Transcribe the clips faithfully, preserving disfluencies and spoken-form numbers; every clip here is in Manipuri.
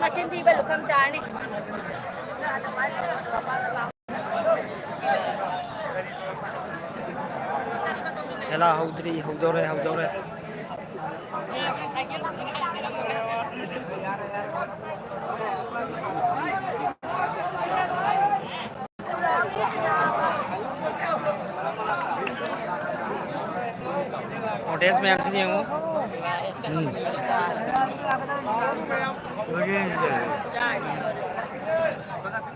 ꯃꯆꯤꯟ ꯊꯤꯕ ꯂꯨꯈꯝ ꯆꯥꯔꯅꯤ꯫ ꯈꯦꯂꯥ ꯍꯧꯗ꯭ꯔꯤ, ꯍꯧꯗꯧꯔꯦ, ꯍꯧꯗꯧꯔꯦ꯫ ꯑꯣꯗꯤꯌꯦꯟꯁ ꯃꯌꯥꯝꯁꯤꯅ ꯌꯦꯡꯉꯨ꯫ ꯎꯝ꯫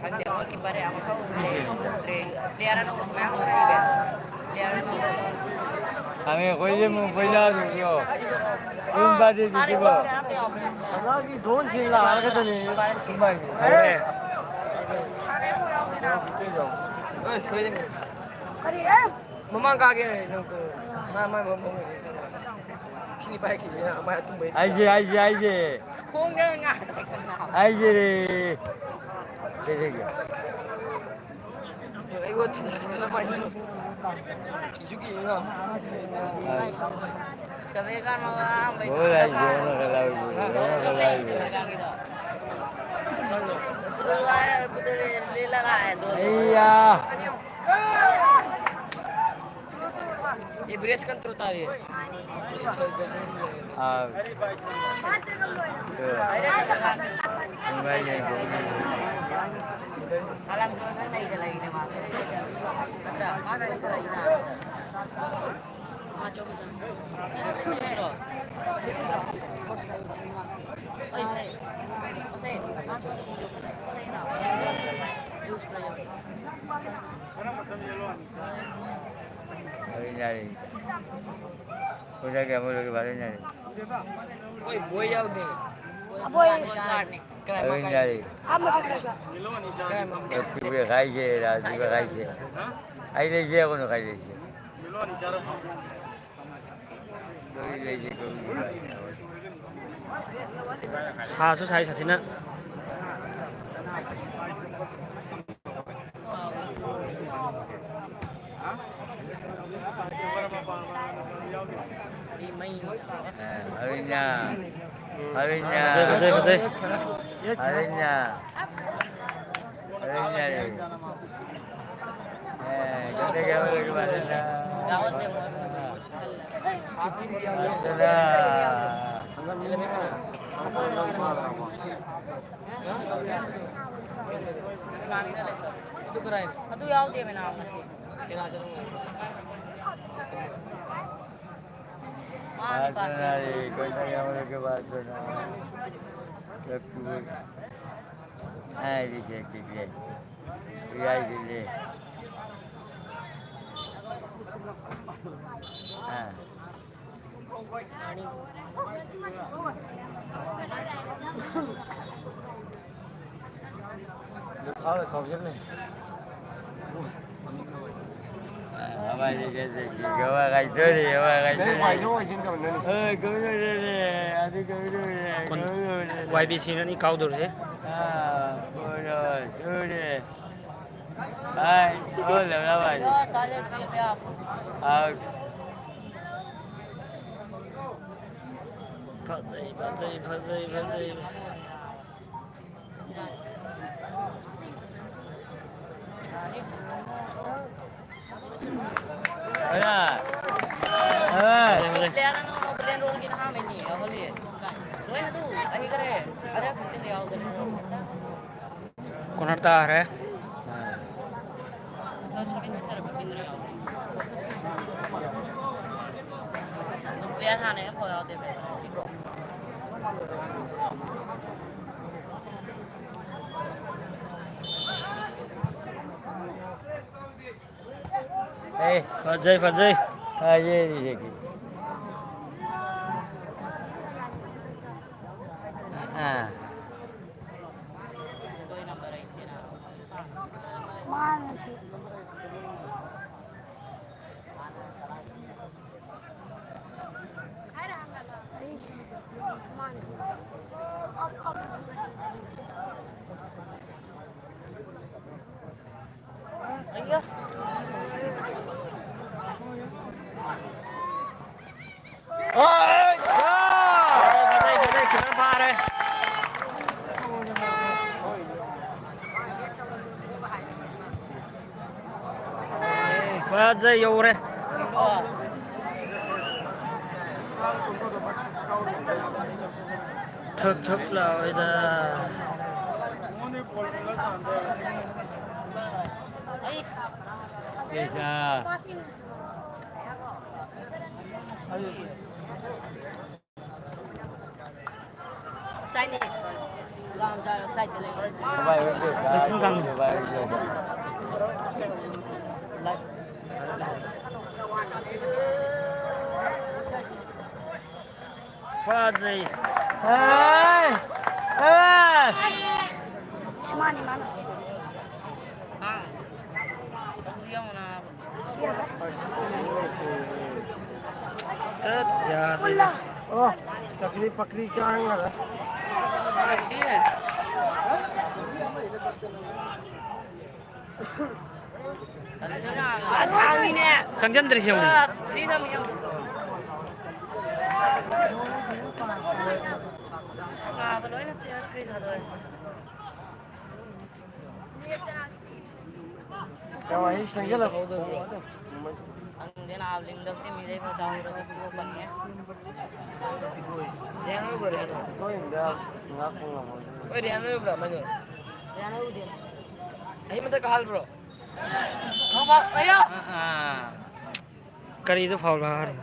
ꯈꯪꯗꯦ, ꯃꯣꯏ ꯀꯤꯄꯔ ꯑꯃ ꯈꯪꯗ꯭ꯔꯦ꯫ ꯄ꯭ꯂꯦꯌꯔ ꯑꯅꯧꯕꯁꯨ ꯃꯌꯥꯝ ꯊꯣꯛꯂꯛꯑꯦ꯫ ꯄ꯭ꯂꯦꯌꯔ ꯑꯅꯧꯕ꯫ ꯈꯪꯉꯦ, ꯑꯩꯈꯣꯏꯁꯦ ꯑꯃꯨꯛ ꯀꯣꯏꯂꯥꯁꯤꯀꯣ꯫ ꯌꯨꯝ ꯄꯥꯗꯦ ꯁꯤꯁꯤꯀꯣ꯫ ꯁꯅꯥꯒꯤ ꯗꯣꯟ ꯁꯤ ꯂꯥꯛꯑꯒꯗꯅꯦ꯫ ꯍꯧꯔꯦ꯫ ꯃꯃꯥꯡ ꯀꯥꯒꯦ ꯅꯪ꯫ ꯃꯥ, ꯃꯥ, ꯃꯥ, ꯃꯥ, ꯁꯤꯅꯤ ꯄꯥꯏꯈꯤꯕꯅꯤꯅ ꯃꯥꯏ ꯑꯇꯨꯝꯕꯩ꯫ ꯍꯥꯏꯁꯦ, ꯍꯥꯏꯁꯦ, ꯍꯥꯏꯁꯦ꯫ ꯈꯣꯡꯗ ꯉꯥ꯫ ꯍꯥꯏꯁꯦ꯫ ꯀꯩꯗꯧꯒꯦ? ꯑꯩꯉꯣꯟꯗ ꯊꯤꯟꯖꯤꯜꯂꯛꯇꯅ ꯃꯥꯏ꯫ ꯀꯤꯁꯨ ꯀꯤꯌꯦ ꯌꯥꯝ꯫ ꯍꯣꯏ, ꯍꯥꯏꯁꯦ, ꯑꯃꯈꯛ ꯂꯥꯎꯔꯤꯗꯨꯗꯤ, ꯑꯃꯈꯛ ꯂꯥꯎꯔꯤꯗꯨꯗꯤ꯫ ꯑꯩꯌꯥ꯫ ꯑꯦꯚꯔꯦꯖ ꯀꯟꯇ꯭ꯔꯣꯜ ꯇꯥꯔꯦ꯫ ꯑꯥ꯫ ꯅꯨꯡꯉꯥꯏꯅꯦ꯫ ꯑꯣꯏ, ꯕꯣꯏ ꯌꯥꯎꯗꯦ꯫ ꯑꯕꯣꯏ꯫ ꯀꯅꯥ ꯃꯥ ꯀꯥꯏ? ꯑꯥ ꯃꯊꯛꯇꯒ꯫ ꯀꯅꯥ ꯃꯥ? ꯔꯥꯖꯨꯒ ꯀꯥꯏꯁꯦ, ꯔꯥꯖꯨꯒ ꯀꯥꯏꯁꯦ꯫ ꯑꯩ ꯂꯩꯁꯦ, ꯀꯩꯅꯣ ꯀꯥꯏ ꯂꯩꯁꯦ? ꯁꯥꯁꯨ ꯁꯥꯏ ꯁꯥꯊꯤꯅ꯫ ꯑ, ꯑꯗꯨꯅ ꯐꯖꯩ, ꯐꯖꯩ, ꯐꯖꯩ꯫ ꯐꯖꯩꯅ꯫ ꯐꯖꯩꯅ꯫ ꯑꯦ, ꯀꯩꯗꯧꯒꯦ ꯍꯥꯏꯕ ꯂꯣꯏꯔꯒ ꯐꯖꯅ꯫ ꯐꯖꯅ꯫ ꯑꯗꯨ ꯌꯥꯎꯗꯦꯃꯦ ꯅꯥꯕ ꯉꯁꯤ꯫ ꯃꯥꯅꯤ ꯄꯥꯁ꯫ ꯄꯥꯁꯅꯥꯔꯤ, ꯀꯣꯏꯅ ꯌꯥꯎꯔꯒ ꯄꯥꯁꯅꯥ꯫ ꯍꯥꯏꯔꯤꯁꯦ ꯁꯤꯁꯦ꯫ ꯌꯥꯏꯁꯤꯗꯤ꯫ ꯑꯥ꯫ ꯊꯥꯎꯗ ꯀꯥꯎꯁꯤꯜꯂꯦ꯫ ꯑꯃ ꯑꯅꯤ ꯀꯩ ꯆꯠꯈꯤ? ꯑꯃ ꯀꯥꯏ ꯆꯠꯈꯤ? ꯑꯃ ꯀꯥꯏ ꯆꯠꯈꯤ? ꯅꯪ ꯋꯥꯏꯊꯣꯛ ꯋꯥꯏꯁꯤꯟ ꯇꯧꯅꯅꯤ꯫ ꯑ, ꯀꯧꯔꯨꯔꯦ꯫ ꯑꯗꯨ ꯀꯧꯔꯨꯔꯦ, ꯀꯣꯟ-, ꯀꯧꯔꯨꯔꯦ꯫ Y B ꯁꯤꯅꯅꯤ ꯀꯥꯎꯗꯧꯔꯤꯁꯦ꯫ ꯑ, ꯀꯧꯔꯨꯔꯦ, ꯀꯧꯔꯨꯔꯦ꯫ ꯍꯥꯏ, ꯍꯣ, ꯂꯧꯔ ꯋꯥꯏ꯫ ꯑꯥꯎꯠ꯫ ꯐꯖꯩ, ꯐꯖꯩ, ꯐꯖꯩ, ꯐꯖꯩ꯫ ꯑꯔꯥ꯫ ꯑꯔꯥ꯫ Player ꯑꯅꯧꯕ ꯂꯦꯟꯗꯣꯔꯒꯤ ꯅꯍꯥ ꯑꯃꯅꯤ ꯌꯥꯎꯍꯜꯂꯤ꯫ ꯂꯣꯏꯅ ꯑꯗꯨ ꯑꯍꯩꯈꯔꯦ꯫ ꯑꯔꯦ ꯐꯤꯐꯇꯤꯟꯗ ꯌꯥꯎꯗꯔꯦ꯫ ꯀꯣꯅꯔ ꯇꯥꯈ꯭ꯔꯦ꯫ Player ꯍꯥꯟꯅ ꯑꯃꯐꯥꯎ ꯌꯥꯎꯗꯦ꯫ ꯑꯦ, ꯐꯖꯩ, ꯐꯖꯩ꯫ ꯐꯖꯩ, ꯐꯖꯩ꯫ ꯑꯥ꯫ ꯃꯥꯅꯁꯨ꯫ ꯐꯖꯩ, ꯌꯧꯔꯦ꯫ ꯊꯛ ꯊꯛ ꯂꯥꯎꯋꯦꯗ꯫ ꯐꯖꯩ꯫ ꯑꯦ! ꯑꯦ! ꯃꯥꯅꯤ, ꯃꯥꯅꯤ꯫ ꯇꯠ ꯌꯥꯗꯦꯗ꯫ ꯑꯣ, ꯆꯀ꯭ꯔꯤ ꯄꯀ꯭ꯔꯤ ꯆꯥꯡꯉꯒ꯫ ꯆꯪꯖꯟꯗ꯭ꯔꯤꯁꯦ ꯌꯦꯡꯉꯨꯅꯦ꯫ ꯆꯪꯁꯤꯜꯂꯛꯑꯣ꯫ ꯈꯪꯗꯦ ꯅꯥꯕ, ꯂꯤꯡꯗꯕꯗꯤ ꯃꯤꯗꯩ ꯈꯔ ꯆꯥꯍꯧꯔꯗꯤ ꯄꯤꯊꯣꯛꯀꯅꯤ꯫ ꯍꯣꯏ, ꯔꯤꯍꯥꯟ ꯑꯣꯏꯕ꯭ꯔꯥ? ꯃꯥꯏꯗꯣ? ꯔꯤꯍꯥꯟ ꯑꯣꯏꯕ꯭ꯔꯥ? ꯑꯩ ꯃꯊꯛ ꯀꯥꯍꯜꯂꯨꯔꯣ? ꯅꯣꯡꯃ, ꯑꯌꯥ! ꯑꯥ, ꯑꯥ꯫ ꯀꯔꯤꯗ ꯐꯥꯎꯜ ꯍꯥꯏꯔꯤꯅꯣ?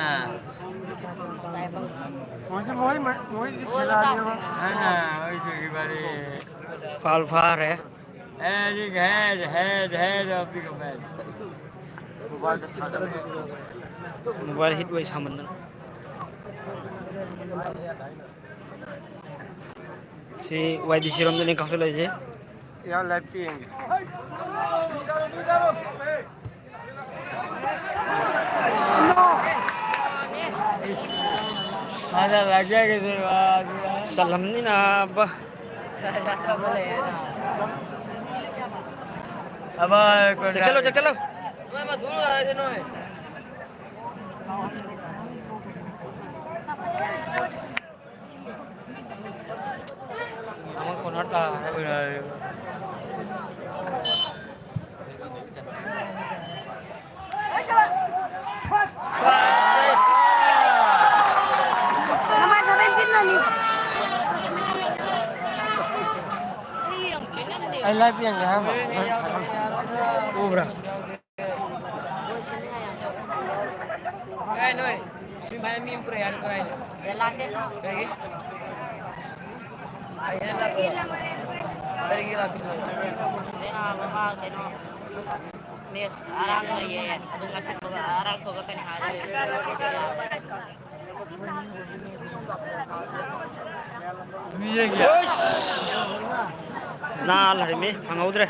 ꯑꯥ꯫ ꯃꯣꯏꯁꯦ ꯃꯣꯏ, ꯃꯣꯏ, ꯃꯣꯏꯒꯤ ꯈꯦꯂꯥꯅꯦꯕ꯫ ꯑꯥ, ꯑꯣꯏꯗꯣꯏ ꯋꯥꯔꯤ꯫ ꯐꯥꯎꯜ ꯐꯥꯔꯦ꯫ Head, head, head of the match. Mobile hit ꯑꯣꯏ ꯁꯥꯃꯟꯗꯅ꯫ ꯁꯤ ꯋꯥꯏ ꯕꯤ ꯁꯤ ꯔꯣꯝꯗꯅꯤ ꯀꯥꯞꯁꯤꯜꯂꯛꯏꯁꯦ꯫ ꯌꯥ, ꯂꯥꯏꯚꯇꯤ ꯌꯦꯡꯒꯦ꯫ ꯆꯜꯂꯝꯅꯤ ꯅꯥꯕ꯫ ꯆꯠꯁꯜꯂꯣ, ꯆꯠꯁꯜꯂꯣ꯫ ꯑꯃ corner ꯇꯥꯔꯦ꯫ ꯑꯩ ꯂꯥꯏꯚ ꯌꯦꯡꯒꯦ ꯍꯥꯏꯔꯝꯕ꯫ ꯎꯕ꯭ꯔꯥ? ꯀꯥꯏ ꯅꯣꯏ? ꯁꯤ ꯃꯥꯏ ꯃꯤ ꯑꯃ ꯄꯨꯔꯛꯑꯦ ꯍꯥꯏꯔ ꯀꯔꯥꯏꯅꯣ? ꯀꯔꯤꯒꯤ? ꯀꯔꯤꯒꯤ ꯂꯥꯛꯇꯣꯏꯅꯣ? ꯃꯦꯠꯁ ꯑꯔꯥꯡ ꯂꯩꯌꯦ꯫ ꯑꯗꯨ ꯉꯁꯤ ꯊꯣꯛꯂꯛ-, ꯑꯔꯥꯡ ꯊꯣꯛꯂꯛꯀꯅꯤ ꯍꯥꯏꯔꯦ꯫ ꯅꯥꯜꯂꯔꯤꯃꯤ, ꯐꯪꯍꯧꯗ꯭ꯔꯦ꯫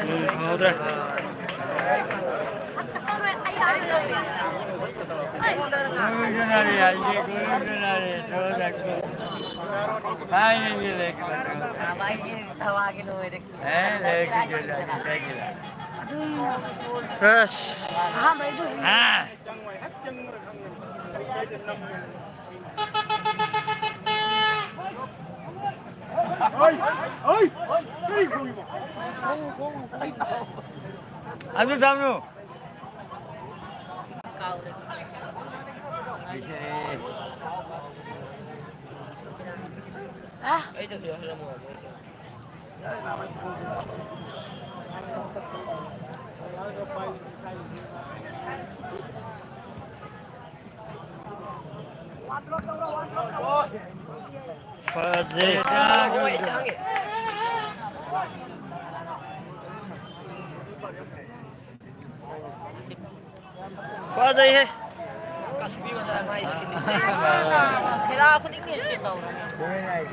ꯎꯝ, ꯐꯪꯍꯧꯗ꯭ꯔꯦ꯫ ꯑꯁ꯫ ꯑꯍꯥꯟꯕꯩꯗꯨ ꯍꯦꯟꯅ ꯑꯥ꯫ ꯑꯗꯨ ꯊꯝꯃꯨ꯫ ꯐꯖꯩ꯫ ꯐꯖꯩꯍꯦ꯫ ꯀꯥꯁꯨꯕꯤ ꯃꯆꯥ ꯃꯥꯏ ꯏꯁꯀꯤꯟ ꯗꯤꯁꯄ꯭ꯂꯦ꯫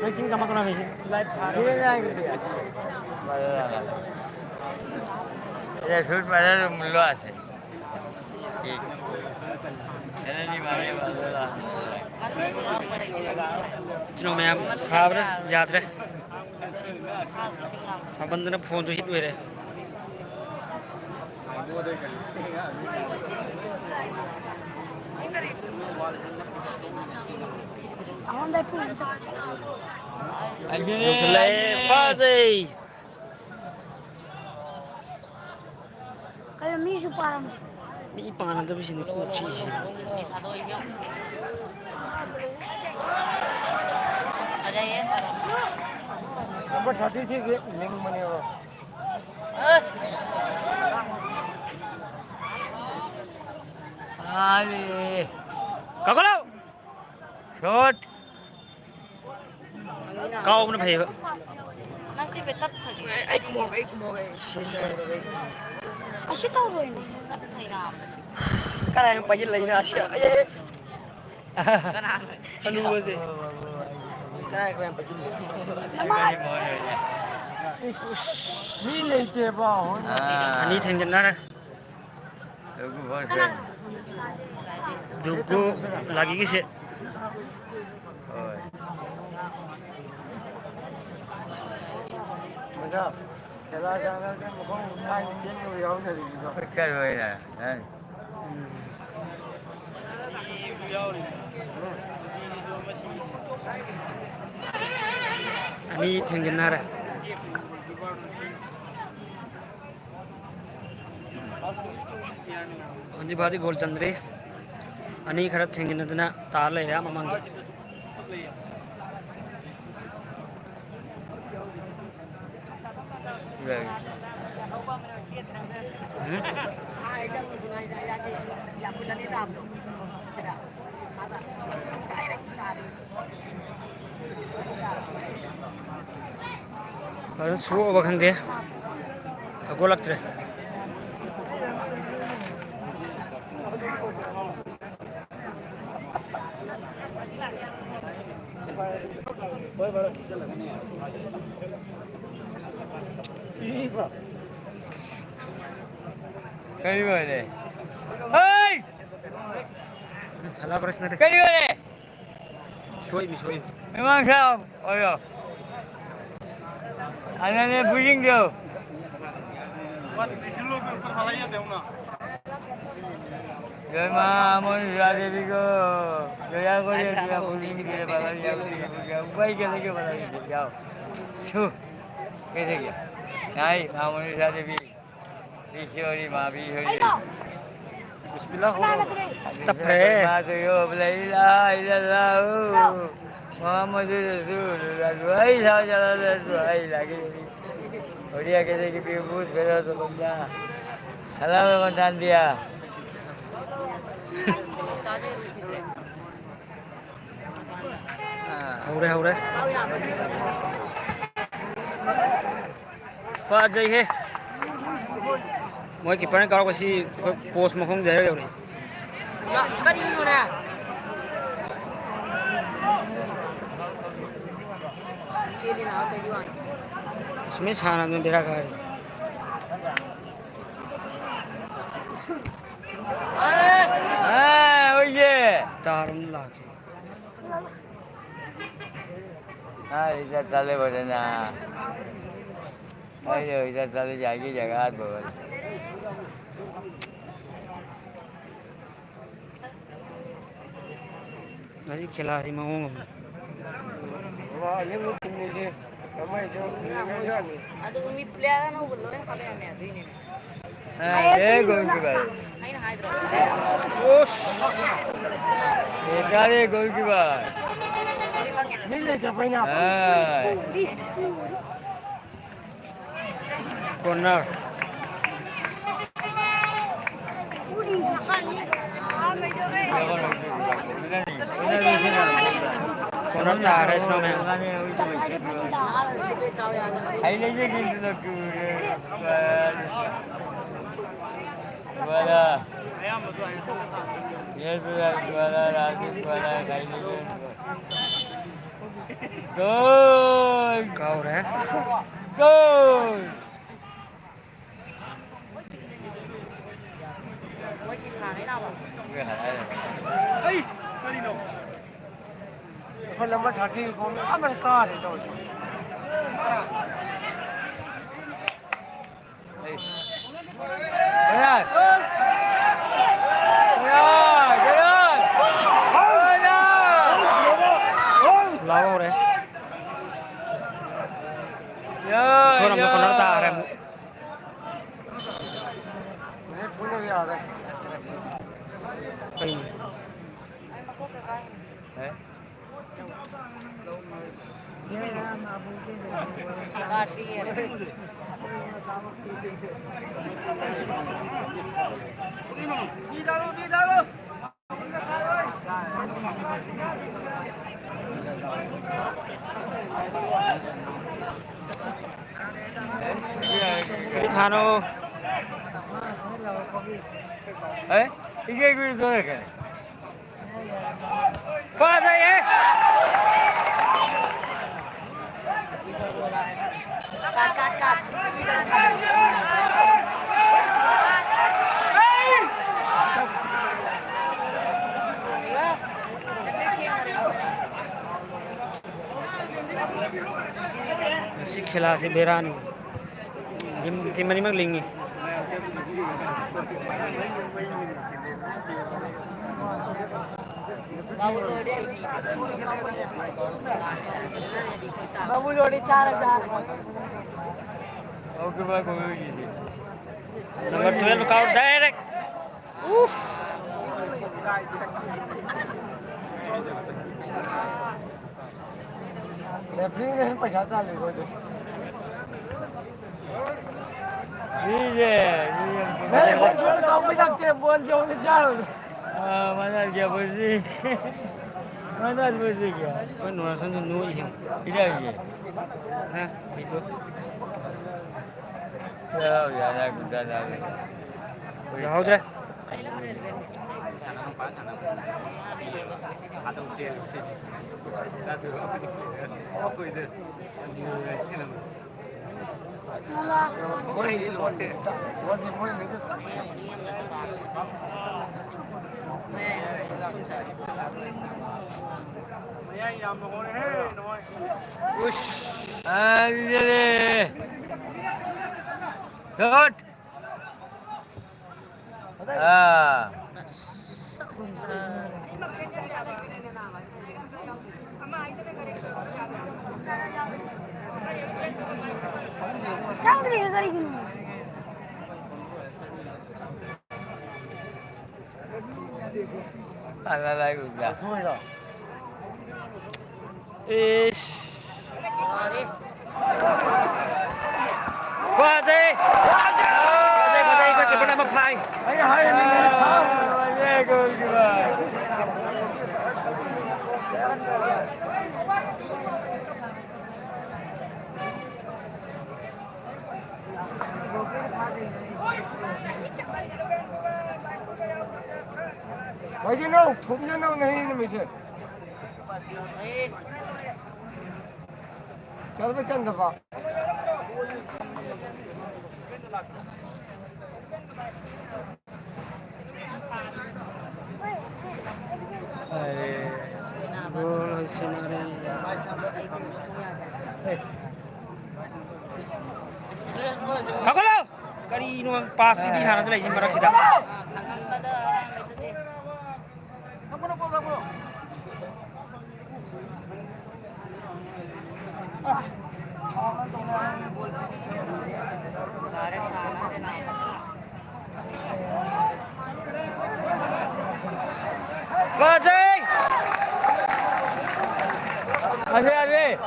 ꯅꯪ ꯆꯤꯡ ꯀꯃ ꯀꯃ ꯃꯦꯁꯤ? ये सूट पहले तो मुल्लो आसे। ठीक। मैंने नहीं मारे, मुल्लो आसे। ꯏꯆꯤꯟ ꯏꯅꯥꯎ ꯃꯌꯥꯝ ꯁꯥꯕ꯭ꯔꯥ? ꯌꯥꯗ꯭ꯔꯦ꯫ ꯁꯥꯃꯟꯗꯅ ꯐꯣꯟꯁꯨ ꯍꯤꯠ ꯑꯣꯏꯔꯦ꯫ ꯌꯧꯁꯤꯜꯂꯛꯑꯦ, ꯐꯖꯩ꯫ ꯀꯩꯅꯣ, ꯃꯤꯁꯨ ꯄꯥꯔꯝꯃꯦ꯫ ꯃꯤ ꯄꯥꯟꯅꯗꯕꯁꯤꯅꯤ ꯀꯣꯛ ꯆꯤꯛꯏꯁꯦ꯫ Number thirty ꯊ꯭ꯔꯤꯗꯤ ꯂꯤꯡꯕꯅꯦꯕ꯫ ꯑꯥꯏ꯫ ꯀꯥꯎꯈꯠꯂꯣ! ꯁꯣꯠ! ꯀꯥꯎꯕꯅ ꯐꯩꯌꯦꯕ꯫ ꯉꯁꯤ ꯕꯦꯇꯞ ꯐꯒꯦ꯫ ꯑꯩ, ꯑꯩ ꯀꯨꯝꯃꯛꯑꯣ, ꯑꯩ ꯀꯨꯝꯃꯛꯑꯣ, ꯑꯩ ꯁꯤ ꯆꯪꯉꯛꯑꯣ, ꯑꯩ꯫ ꯀꯩꯁꯨ ꯇꯧꯔꯣꯏꯅꯦ꯫ ꯀꯅꯥꯅꯣ ꯄꯥꯏꯁꯤꯜꯂꯛꯏꯅꯣ ꯑꯁꯤ? ꯑꯩ, ꯑꯩ, ꯑꯩ꯫ ꯀꯅꯥꯅꯣ? ꯍꯅꯨꯕꯁꯦ꯫ ꯀꯅꯥ, ꯀꯅꯥ ꯄꯥꯏꯁꯤꯜꯂꯛꯏꯅꯣ? ꯃꯤ ꯂꯩꯇꯦꯕ꯫ ꯑꯥ꯫ ꯑꯅꯤ ꯊꯦꯡꯖꯤꯟꯅꯔꯦ꯫ ꯗꯨꯒꯨ ꯂꯥꯒꯤꯒꯤꯁꯦ꯫ ꯍꯣꯏ꯫ ꯃꯖꯥ, ꯈꯦꯂꯥ ꯁꯥꯟꯅꯕꯗ ꯃꯈꯣꯡ ꯊꯥꯏꯅ ꯆꯦꯟꯕ ꯌꯥꯎꯅꯔꯤꯕꯗꯣ꯫ ꯈꯔ ꯑꯣꯏꯅ, ꯑ꯫ ꯎꯝ꯫ ꯑꯅꯤ ꯊꯦꯡꯖꯤꯟꯅꯔꯦ꯫ ꯍꯧꯖꯤꯛ ꯐꯥꯎꯗꯤ ꯒꯣꯜ ꯆꯟꯗ꯭ꯔꯤ꯫ ꯑꯅꯤ ꯈꯔ ꯊꯦꯡꯖꯤꯟꯅꯗꯅ ꯇꯥꯔ ꯂꯩꯔꯦ ꯑꯥ ꯃꯃꯥꯡꯗ꯫ ꯎꯝ꯫ ꯐꯖꯅ ꯁꯣꯛꯑꯕ ꯈꯪꯗꯦ, ꯍꯧꯒꯠꯂꯛꯇ꯭ꯔꯦ꯫ ꯀꯔꯤ ꯑꯣꯏꯔꯦ? ꯍꯩ! ꯍꯜꯂ ꯄ꯭ꯔꯁꯅ ꯀꯔꯤ ꯑꯣꯏꯔꯦ? ꯁꯣꯏꯃꯤ, ꯁꯣꯏꯃꯤ꯫ ꯃꯤꯃꯥꯡ ꯁꯥ ꯑꯣꯏꯔꯣ꯫ ꯑꯅꯅꯦ ꯕꯨꯖꯤꯡꯗꯣ꯫ जय माँ अमन राजा देवी को। जया को जय जया बुजंग के बाबा जी, आप उपाय के लेके बाबा जी जाओ। छू। कैसे गया? नहीं, माँ अमन राजा देवी। ईश्वरी माँ भी हो गई। बिस्मिल्लाह हो। तब है। माँ तो यो बोला, इला, इला, ला, ओ। मोहम्मद रसूल, रसूल, ऐसा चला रसूल, ऐसा लगे। बढ़िया कहते कि फिर भूत फेरा तो बंदा। हलाल में डाल दिया। हाँ। हो रहे, हो रहे। ꯐꯖꯩꯍꯦ꯫ ꯃꯣꯏ ꯀꯤꯄꯔꯅ ꯀꯥꯎꯔꯛꯄꯁꯤ ꯑꯩꯈꯣꯏ ꯄꯣꯁ ꯃꯈꯣꯡꯗ ꯍꯦꯛ ꯌꯧꯔꯛꯏ꯫ ꯀꯔꯤꯅꯣꯅꯦ? ꯆꯦꯜꯂꯤꯅ ꯑꯥ ꯇꯧꯕꯒꯤ ꯋꯥꯅꯤ꯫ ꯁꯨꯃꯥꯏꯅ ꯁꯥꯟꯅꯕꯗꯨꯅ ꯕꯦꯔꯥ ꯀꯥꯔꯤ꯫ ꯑꯥ, ꯑꯣꯏꯌꯦ꯫ ꯇꯥꯔꯝ ꯂꯥꯛꯈꯤ꯫ ꯍꯥꯏꯔꯤꯗ ꯆꯠꯂꯦ ꯐꯖꯅ꯫ ꯑꯩ ꯍꯧꯖꯤꯛ ꯆꯠꯂꯦ ꯌꯥꯏꯒꯤ ꯖꯒꯥ ꯐꯖꯅ꯫ ꯉꯁꯤ ꯈꯦꯂꯥꯁꯤ ꯃꯑꯣꯡ ꯑꯃ꯫ ꯕꯕꯥ, ꯑꯅꯤꯃꯛ ꯊꯤꯡꯉꯤꯁꯦ ꯀꯃꯥꯏꯅ ꯇꯧꯅꯤ? ꯑꯗꯨ ꯃꯤ ꯄ꯭ꯂꯦꯌꯔ ꯑꯅꯧꯕ ꯂꯣꯏꯅ ꯍꯥꯞꯄꯛꯑꯦ ꯑꯗꯨꯏꯅꯦ꯫ ꯑꯦ, ꯑꯦ, ꯒꯣꯜꯀꯤꯄꯔ꯫ ꯑꯩꯅ ꯍꯥꯏꯗ꯭ꯔꯣ? ꯑꯣꯁ! ꯕꯦꯀꯥꯔꯦ ꯒꯣꯜꯀꯤꯄꯔ꯫ ꯃꯤ ꯂꯩꯇꯕꯩꯅ꯫ ꯑꯥ꯫ ꯀꯣꯔꯅꯔ꯫ ꯀꯣꯔꯅꯔ ꯇꯥꯈ꯭ꯔꯦ ꯁꯣꯝꯗ꯫ ꯍꯩ ꯂꯩꯖꯦ ꯒꯤꯟꯗꯨꯗ ꯀꯨꯔꯦ꯫ ꯋꯥꯂꯥ꯫ ꯌꯦ ꯋꯥꯂꯥ, ꯔꯥꯖꯤꯠ ꯋꯥꯂꯥ, ꯍꯩ ꯂꯩꯖꯦ꯫ ꯒꯣꯜ! ꯀꯥꯎꯔꯦ꯫ ꯒꯣꯜ! ꯑꯩ, ꯀꯔꯤꯅꯣ? ꯑꯩꯈꯣꯏ ꯅꯝꯕꯔ ꯊꯥꯔꯇꯤ ꯈꯣꯡꯅ ꯑꯃ ꯀꯥꯔꯦ ꯇꯧꯔꯤꯁꯦ꯫ ꯂꯥꯎꯍꯧꯔꯦ꯫ ꯌꯥ, ꯊꯣꯔꯝꯗ ꯌꯥ꯫ ꯀꯣꯔꯅꯔ ꯇꯥꯈ꯭ꯔꯦ ꯑꯃꯨꯛ꯫ ꯀꯩꯅꯣ? ꯑꯦ? ꯀꯔꯤ ꯊꯥꯅꯣ? ꯑꯦ? ꯏꯒꯦ ꯏꯒꯦ ꯏꯒꯦ꯫ ꯐꯖꯩꯍꯦ! ꯀꯥꯠ, ꯀꯥꯠ, ꯀꯥꯠ꯫ ꯉꯁꯤ ꯈꯦꯂꯥꯁꯤ ꯕꯦꯔꯥꯅꯤ꯫ ꯇꯤꯝ, ꯇꯤꯝ ꯑꯅꯤꯃꯛ ꯂꯤꯡꯉꯤ꯫ ꯅꯝꯕꯔ ꯇꯨꯋꯦꯜꯐ ꯀꯥꯎ ꯗꯥꯏꯔꯦꯛ꯫ ꯎꯐ꯫ ꯔꯦꯐ꯭ꯔꯤꯅ ꯍꯦꯟꯅ ꯄꯩꯁꯥ ꯇꯥꯜꯂꯤ ꯑꯩꯈꯣꯏꯗꯩ꯫ ꯁꯤꯁꯦ, ꯁꯤꯁꯦ꯫ ꯅꯪ ꯕꯣꯜ ꯁꯣꯝꯗ ꯀꯥꯎꯕꯩ ꯅꯠꯇꯦ, ꯕꯣꯜ ꯁꯣꯝꯗ ꯆꯥꯔꯨꯅꯨ꯫ ꯑꯥ, ꯃꯥꯅ ꯌꯥꯕꯣꯏꯁꯤ꯫ ꯃꯥꯅ ꯌꯥꯕꯣꯏꯁꯤ ꯀꯌꯥ? ꯑꯩꯈꯣꯏ ꯅꯣꯔꯥꯁꯟꯁꯨ ꯅꯣꯏ ꯏꯁꯤꯡ꯫ ꯄꯤꯔꯛꯏꯁꯦ꯫ ꯍꯥ? ꯌꯥꯎꯗ꯭ꯔꯦ꯫ ꯎꯁ! ꯑꯥ, ꯁꯤꯗꯤ꯫ ꯒꯨꯗ꯫ ꯑꯥ꯫ ꯆꯪꯗ꯭ꯔꯤꯁꯦ ꯀꯔꯤꯒꯤꯅꯣ? ꯑꯂꯥ ꯂꯥꯏ ꯎꯕ꯭ꯔꯥ? ꯏꯁ꯫ ꯐꯖꯩ! ꯐꯖꯩ, ꯐꯖꯩ, ꯒꯣꯜꯀꯤꯄꯔ ꯑꯃ ꯐꯥꯏ꯫ ꯑꯩꯅ ꯍꯥꯏꯔꯤꯅꯦ, ꯐꯥꯎ꯫ ꯐꯖꯩ, ꯒꯣꯜꯀꯤꯄꯔ꯫ ꯃꯥꯏꯖꯤꯟꯅꯧ, ꯊꯣꯝꯖꯤꯟꯅꯧ ꯅꯍꯤ ꯅꯨꯃꯤꯠꯁꯦ꯫ ꯆꯟꯕ ꯆꯟꯗꯕ꯫ ꯑꯔꯦ, ꯒꯣꯜ ꯍꯥꯏꯁꯤꯅꯔꯦ꯫ ꯀꯥꯈꯠꯂꯣ! ꯀꯔꯤꯅꯣ ꯄꯥꯁ ꯄꯤꯕꯤ ꯁꯥꯟꯅꯗ ꯂꯩꯁꯦ ꯃꯔꯛꯁꯤꯗ? ꯐꯖꯩ! ꯐꯖꯩ, ꯐꯖꯩ!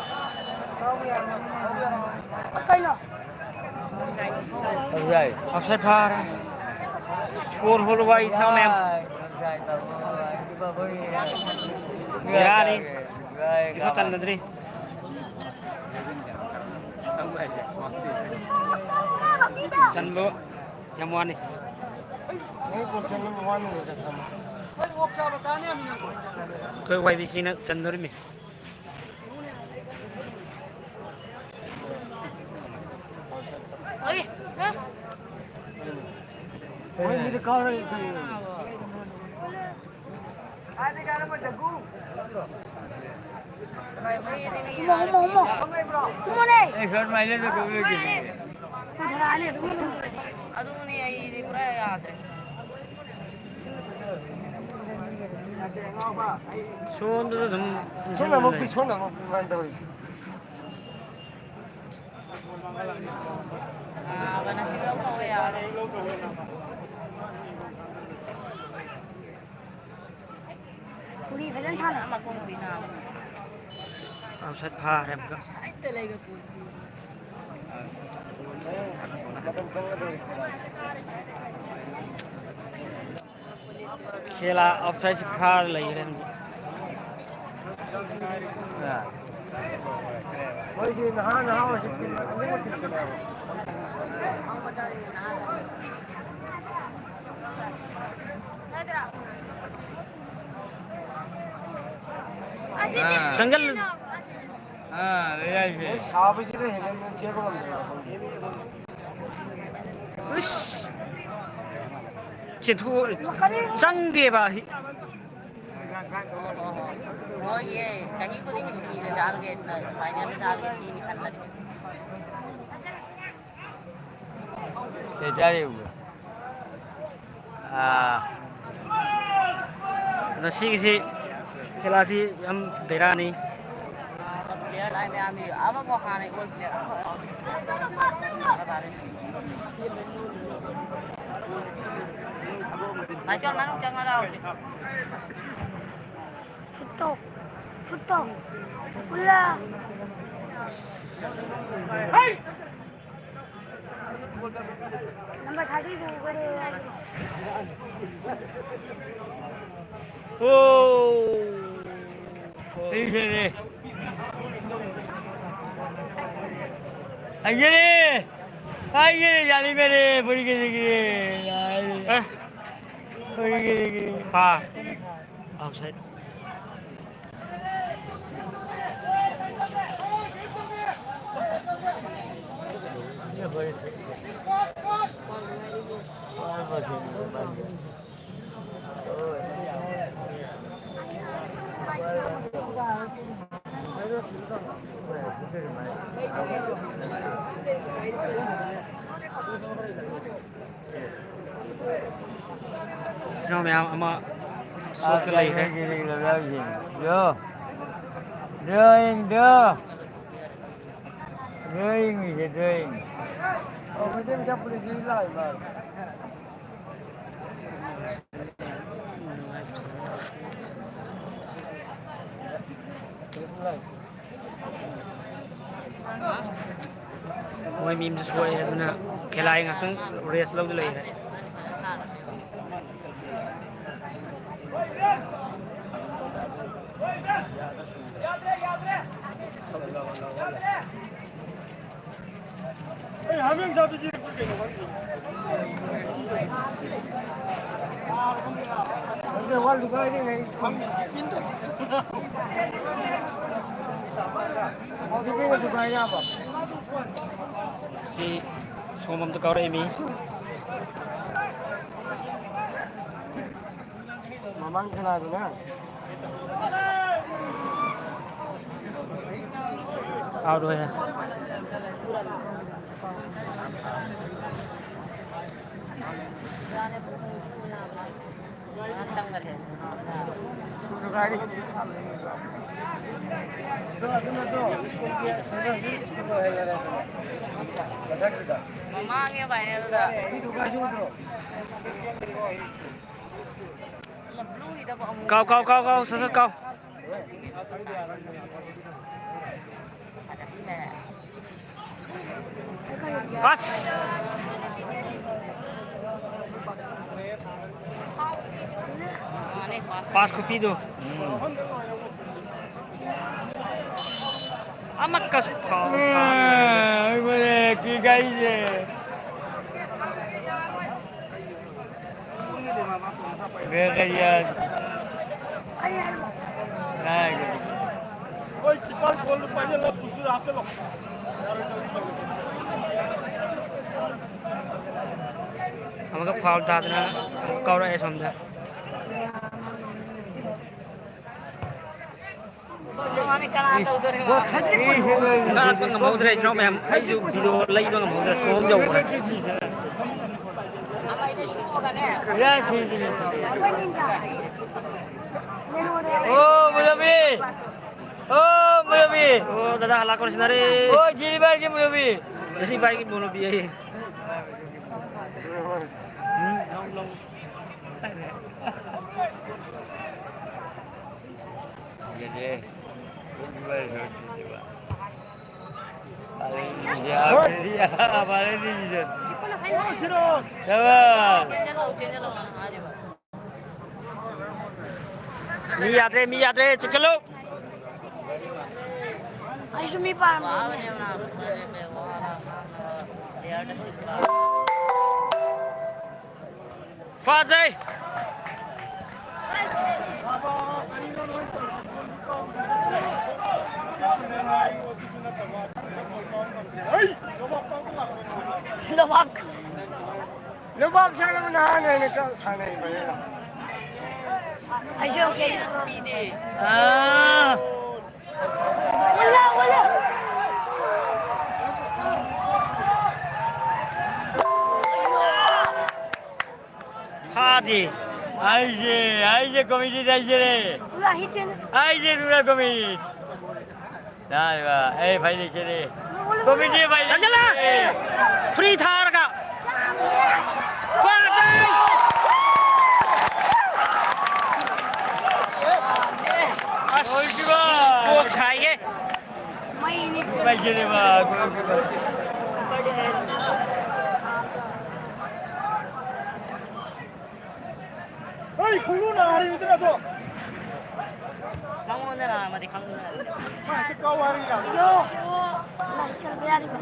ꯀꯩꯅꯣ? ꯐꯖꯩ꯫ ꯑꯞꯁꯥꯏꯠ ꯐꯥꯔꯦ꯫ ꯁꯣꯔ ꯍꯣꯜꯂꯨꯕ ꯑꯩ ꯏꯁꯥ ꯃꯌꯥꯝ꯫ ꯕꯦꯔꯥꯅꯤ꯫ ꯐꯤꯐꯥ ꯆꯟꯅꯗ꯭ꯔꯤ꯫ ꯆꯟꯕ ꯌꯥꯝ ꯋꯥꯅꯤ꯫ ꯑꯩꯈꯣꯏ ꯋꯥꯏ ꯕꯤ ꯁꯤꯅ ꯆꯟꯗꯣꯔꯤꯃꯤ꯫ ꯍꯨꯝꯃꯣ, ꯍꯨꯝꯃꯣ, ꯍꯨꯝꯃꯣ꯫ ꯍꯨꯝꯃꯣꯅꯦ꯫ ꯑꯗꯨꯅꯦ ꯑꯩꯗꯤ ꯄꯨꯔꯥ ꯌꯥꯗ꯭ꯔꯦ꯫ ꯁꯣꯝꯗꯁꯨ ꯑꯗꯨꯝ ꯁꯣꯝꯗ ꯑꯃꯨꯛ ꯄꯤ, ꯁꯣꯝꯗ ꯑꯃꯨꯛ ꯄꯤ, ꯀꯃꯥꯏꯅ ꯇꯧꯔꯤ? ꯃꯤ ꯐꯖꯅ ꯁꯥꯟꯅ ꯑꯃ ꯀꯣꯡꯕꯤꯅ꯫ ꯑꯥꯎꯠꯁꯥꯏꯠ ꯐꯥꯔꯦ ꯑꯃꯨꯛꯀ꯫ ꯈꯦꯂꯥ ꯑꯥꯎꯠꯁꯥꯏꯠꯁꯤ ꯐꯥꯔ ꯂꯩꯈ꯭ꯔꯦ ꯍꯧꯖꯤꯛ꯫ ꯃꯣꯏꯁꯤ ꯅꯍꯥ ꯅꯍꯥ ꯑꯣꯏꯔꯁꯨ ꯇꯤꯝ ꯑꯅꯤꯃꯛ ꯇꯤꯝ ꯐꯖꯕ꯫ ꯆꯪꯒꯜ-, ꯑꯥ, ꯂꯩ ꯌꯥꯏꯁꯦ꯫ ꯁꯥꯕꯁꯤꯗ ꯍꯦꯟꯅ ꯆꯦꯟꯕ ꯉꯝꯗꯦꯕ꯫ ꯎꯁ! ꯆꯦꯟꯊꯣꯛ-, ꯆꯪꯗꯦꯕ꯫ ꯍꯣꯏꯌꯦ, ꯆꯍꯤ ꯈꯨꯗꯤꯡꯒꯤ ꯁꯤꯃꯤꯗ ꯆꯥꯔꯒꯦ, ꯐꯥꯏꯅꯦꯜꯗ ꯆꯥꯔꯒꯦ ꯁꯤꯅꯤ ꯈꯟꯕꯅꯤ꯫ ꯀꯩ ꯆꯥꯔꯤꯕ? ꯑꯥ꯫ ꯑꯗꯣ ꯁꯤꯒꯤꯁꯤ ꯈꯦꯂꯥꯁꯤ ꯌꯥꯝ ꯕꯦꯔꯥꯅꯤ꯫ ꯄ꯭ꯂꯦꯌꯔ ꯂꯥꯛꯑꯦ ꯃꯌꯥꯝꯁꯤ꯫ ꯑꯃꯐꯥꯎ ꯍꯥꯟꯅ ꯒꯣꯜ ꯄ꯭ꯂꯦꯌꯔ ꯑꯃꯐꯥꯎ ꯌꯥꯎꯗꯦ꯫ ꯃꯥꯏꯀꯦꯜ ꯃꯅꯨꯡ ꯆꯪꯉ ꯂꯥꯎꯁꯦ꯫ ꯁꯨꯠꯇꯣ꯫ ꯁꯨꯠꯇꯣ꯫ ꯎꯜꯂꯥ꯫ ꯅꯝꯕꯔ ꯊꯥꯔꯇꯤꯗꯨ ꯀꯩꯗꯧꯔꯦ? ꯑꯣ꯫ ꯑꯩꯁꯦꯅꯦ꯫ ꯑꯩꯁꯦꯅꯦ꯫ ꯑꯩꯁꯦ ꯌꯥꯅꯤꯡꯗꯔꯦ, ꯐꯨꯔꯤꯠꯀꯤ ꯂꯤꯒꯤ꯫ ꯑꯦ꯫ ꯐꯨꯔꯤꯠꯀꯤ ꯂꯤꯒꯤ꯫ ꯐꯥ꯫ ꯑꯥꯎꯠꯁꯥꯏꯠ꯫ ꯏꯆꯤꯟ ꯏꯅꯥꯎ ꯃꯌꯥꯝ ꯑꯃ ꯁꯣꯛꯇ ꯂꯩꯈ꯭ꯔꯦ꯫ ꯗ꯭ꯔꯣ, ꯗ꯭ꯔꯣ, ꯗ꯭ꯔꯣ꯫ ꯗ꯭ꯔꯣ ꯌꯦꯡꯉꯤꯁꯦ, ꯗ꯭ꯔꯣ ꯌꯦꯡꯉꯤ꯫ ꯑꯣ, ꯃꯩꯇꯩ ꯃꯆꯥ ꯄꯨꯂꯤꯁꯁꯤ ꯂꯥꯛꯏ ꯃꯥꯜꯂꯦ꯫ ꯃꯣꯏ ꯃꯤ ꯑꯃꯁꯨ ꯁꯣꯛꯑꯦ, ꯑꯗꯨꯅ ꯈꯦꯂꯥꯏ ꯉꯥꯛꯇꯪ ꯔꯦꯁ ꯂꯧꯗ ꯂꯩꯔꯦ꯫ ꯁꯤ ꯁꯣꯝ ꯑꯝꯇ ꯀꯥꯎꯔꯛꯏ ꯃꯤ꯫ ꯃꯃꯥꯡ ꯀꯅꯥꯗꯨꯅ? ꯑꯥꯎꯠ ꯑꯣꯏꯔꯦ꯫ ꯃꯃꯥꯡꯒꯤ ꯐꯥꯏꯅꯦꯜꯗ꯫ ꯀꯥꯎ, ꯀꯥꯎ, ꯀꯥꯎ, ꯀꯥꯎ, ꯁꯠ, ꯁꯠ ꯀꯥꯎ꯫ ꯑꯁ! ꯄꯥꯁ ꯈꯨꯄꯤꯗꯣ꯫ ꯑꯃꯛꯀꯁꯨ ꯐꯥꯎ꯫ ꯑ, ꯑꯩꯈꯣꯏꯅ ꯀꯤ ꯒꯥꯔꯤꯁꯦ꯫ ꯕꯦꯒ ꯌꯥ-, ꯅꯥꯏ꯫ ꯍꯣꯏ, ꯀꯤꯄꯔ ꯒꯣꯜꯗꯨ ꯄꯥꯏꯁꯤꯜꯂ ꯄꯨꯁꯇꯨꯗ ꯍꯥꯞꯆꯤꯜꯂꯣ꯫ ꯑꯃꯨꯛꯀ ꯐꯥꯎꯜ ꯇꯥꯗꯅ ꯑꯃꯨꯛꯀ ꯀꯥꯎꯔꯛꯑꯦ ꯁꯣꯝꯗ꯫ ꯉꯥꯛꯄ ꯉꯝꯍꯧꯗ꯭ꯔꯦ, ꯏꯆꯤꯟ ꯏꯅꯥꯎ ꯃꯌꯥꯝ꯫ ꯑꯩꯁꯨ ꯚꯤꯗꯤꯑꯣ ꯂꯩꯕ ꯉꯝꯍꯧꯗ꯭ꯔꯦ, ꯁꯣꯝ ꯌꯧꯈ꯭ꯔꯦ꯫ ꯑꯣ, ꯃꯨꯂꯕꯤ! ꯑꯣ, ꯃꯨꯂꯕꯤ! ꯑꯣ, ꯗꯗꯥ ꯍꯜꯂꯛꯈ꯭ꯔꯦ, ꯁꯤꯟꯅꯔꯦ꯫ ꯑꯣ, ꯖꯤꯔꯤꯕꯥꯏꯒꯤ ꯃꯨꯂꯕꯤ! ꯖꯤꯔꯤꯕꯥꯏꯒꯤ ꯃꯨꯂꯕꯤ ꯑꯌꯦ꯫ ꯎꯝ, ꯂꯧ, ꯂꯧ꯫ ꯌꯦꯡꯒꯦ꯫ ꯃꯤ ꯌꯥꯗ꯭ꯔꯦ, ꯃꯤ ꯌꯥꯗ꯭ꯔꯦ, ꯆꯦꯛꯁꯤꯜꯂꯨ꯫ ꯑꯩꯁꯨ ꯃꯤ ꯄꯥꯝꯃꯦ꯫ ꯐꯖꯩ꯫ ꯂꯣꯕꯥꯛ꯫ ꯂꯣꯕꯥꯛ ꯁꯥꯟꯅꯕ ꯅꯍꯥꯟ ꯑꯩꯅ ꯈꯔ ꯁꯥꯟꯅꯩꯕꯅꯤꯅ꯫ ꯑꯩꯁꯨ ꯌꯥꯎꯒꯦ꯫ ꯑꯥ꯫ ꯐꯥꯗꯦ꯫ ꯑꯩꯁꯦ, ꯑꯩꯁꯦ ꯀꯣꯃꯤꯇꯤꯗ ꯑꯩꯁꯦ꯫ ꯑꯩꯁꯦ ꯔꯨꯔꯦꯜ ꯀꯣꯃꯤꯇꯤ꯫ ꯌꯥꯔꯦꯕ꯫ ꯑꯩ ꯐꯥꯏ ꯂꯩꯁꯤꯗꯤ꯫ ꯀꯣꯃꯤꯇꯤ ꯐꯥꯏ ꯂꯩꯁꯤꯗꯤ꯫ ꯆꯪꯁꯤꯜꯂ! ꯐ꯭ꯔꯤ ꯊꯥꯔꯒ! ꯐꯥꯗꯦ! ꯑꯁ! ꯂꯣꯏꯈꯤꯕ! ꯀꯣꯛ ꯁꯥꯏꯍꯦ! ꯃꯩꯅꯤ꯫ ꯂꯩꯁꯤꯗꯤꯕ, ꯀꯣꯃꯤꯇꯤ ꯐꯥꯏ꯫ ꯍꯩ, ꯈꯣꯡꯂꯨꯅ ꯍꯩꯕꯗꯨꯅ ꯑꯗꯣ꯫ ꯃꯉꯣꯟꯗꯅ ꯑꯃꯗꯤ ꯈꯪꯗꯅ꯫ ꯃꯥ ꯍꯦꯛꯇ ꯀꯥꯎ ꯍꯥꯏꯔꯒ ꯌꯥꯕ꯫ ꯂꯥꯏ ꯆꯪꯕ ꯌꯥꯔꯤꯕ꯫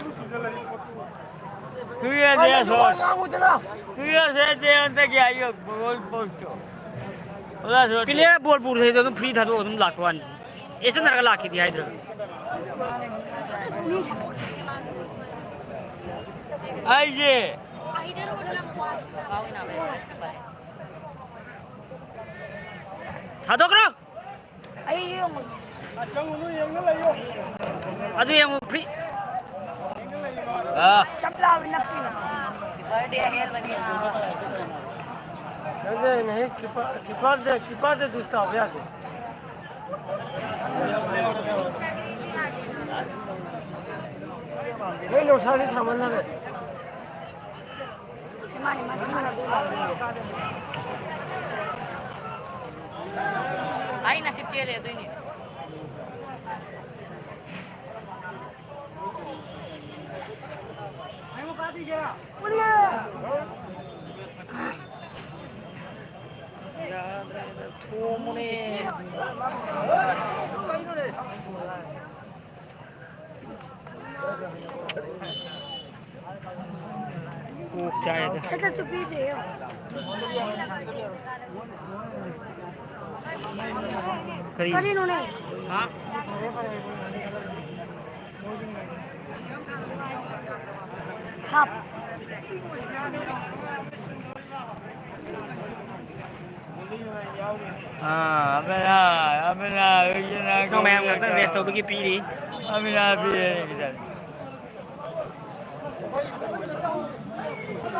ꯁꯨꯏꯌꯦ, ꯃꯥ ꯗꯦ ꯅꯪꯁꯨ ꯁꯣ꯫ ꯋꯥ ꯉꯥꯡꯉꯨꯗꯅ꯫ ꯁꯨꯏꯌꯦ, ꯁꯦ, ꯗꯦ, ꯑꯟꯇ ꯀꯌꯥ ꯌꯣ, ꯒꯣꯜ ꯄꯣꯁꯇꯣ꯫ ꯑꯣꯖꯥ ꯁꯣ꯫ ꯄꯤꯂꯤꯌꯔ ꯕꯣꯜ ꯄꯨꯔꯁꯦ ꯑꯗꯨꯝ ꯐ꯭ꯔꯤ ꯊꯥꯗꯣꯛꯑ ꯑꯗꯨꯝ ꯂꯥꯛꯄ ꯋꯥꯅꯤ꯫ ꯑꯦ, ꯆꯠꯅꯔꯒ ꯂꯥꯛꯈꯤꯗꯤ ꯍꯥꯏꯗ꯭ꯔꯣ? ꯑꯩꯁꯦ꯫ ꯊꯥꯗꯣꯛꯈ꯭ꯔꯣ꯫ ꯑꯩꯁꯨ ꯌꯦꯡꯉꯨ꯫ ꯆꯪꯉꯨꯅꯨ, ꯌꯦꯡꯉ ꯂꯩꯌꯣ꯫ ꯑꯗꯨ ꯌꯦꯡꯉꯨ, ꯐ꯭ꯔꯤ꯫ ꯑꯥ꯫ ꯆꯞ ꯂꯥꯎꯅ ꯅꯞꯄꯤꯅ꯫ ꯅꯪꯗꯤ ꯑꯩꯅ ꯍꯦꯛ ꯀꯤꯄꯔ, ꯀꯤꯄꯔꯗ, ꯀꯤꯄꯔꯗ ꯗꯨꯁ ꯇꯥꯕ ꯌꯥꯗꯦ꯫ ꯅꯣꯏ ꯅꯨꯡꯁꯥꯁꯦ ꯁꯥꯃꯟꯂꯔꯦ꯫ ꯁꯤ ꯃꯥꯅꯤ, ꯃꯥ ꯁꯤ ꯃꯥꯅꯤ꯫ ꯑꯩ ꯅꯁꯤꯕ ꯆꯦꯜꯂꯦ ꯑꯗꯨꯏꯅꯤ꯫ ꯌꯥꯗ꯭ꯔꯦꯗ, ꯊꯣꯡꯕꯅꯦ꯫ ꯀꯣꯛ ꯆꯥꯏꯗ꯫ ꯁꯠ ꯁꯠꯁꯨ ꯄꯤꯗꯦ꯫ ꯀꯔꯤ? ꯀꯔꯤꯅꯣꯅꯦ? ꯍꯥ? ꯍꯥꯞ꯫ ꯑꯥ, ꯑꯃꯅ, ꯑꯃꯅ, ꯑꯩꯁꯤꯅ ꯁꯣꯝ ꯃꯌꯥꯝ ꯉꯥꯛꯇꯪ rest ꯇꯧꯕꯒꯤ ꯄꯤꯔꯤ꯫ ꯑꯃꯅ ꯄꯤꯔꯦ ꯈꯤꯇꯪ꯫